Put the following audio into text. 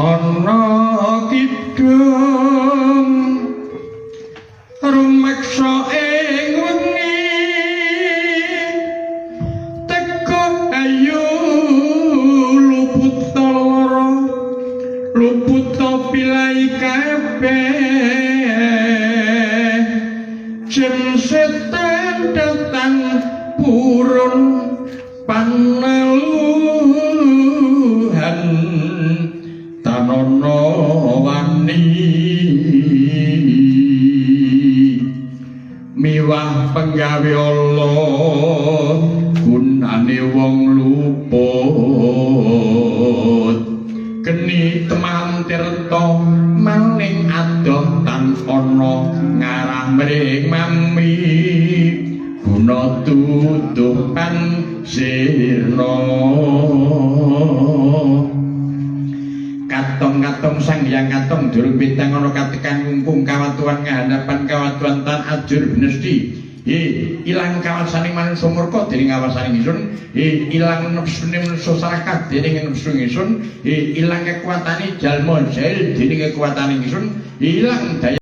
Ana kidung rumeksa ing wengi teka ayu luput lara luput pilai kabeh jem setan datang purun paneluhan tanono wani miwah penggawe Allah gunane wong luput geni teman tirta maling adoh tan ana ngarah mring mami guna tutupan sirna. Katong-katong sang hyang katong durung bintang ana katekan ngungkung kawatuan ngahandapan kawatuan tan ajur binesti. He ilang kawasaning manungsa murka dening kawasaning ingsun, he ilang nepsune manungsa sarakah dening nepsu ingsun, he ilang kekuatane jalma jail dening kekuatane ingsun, ilang daya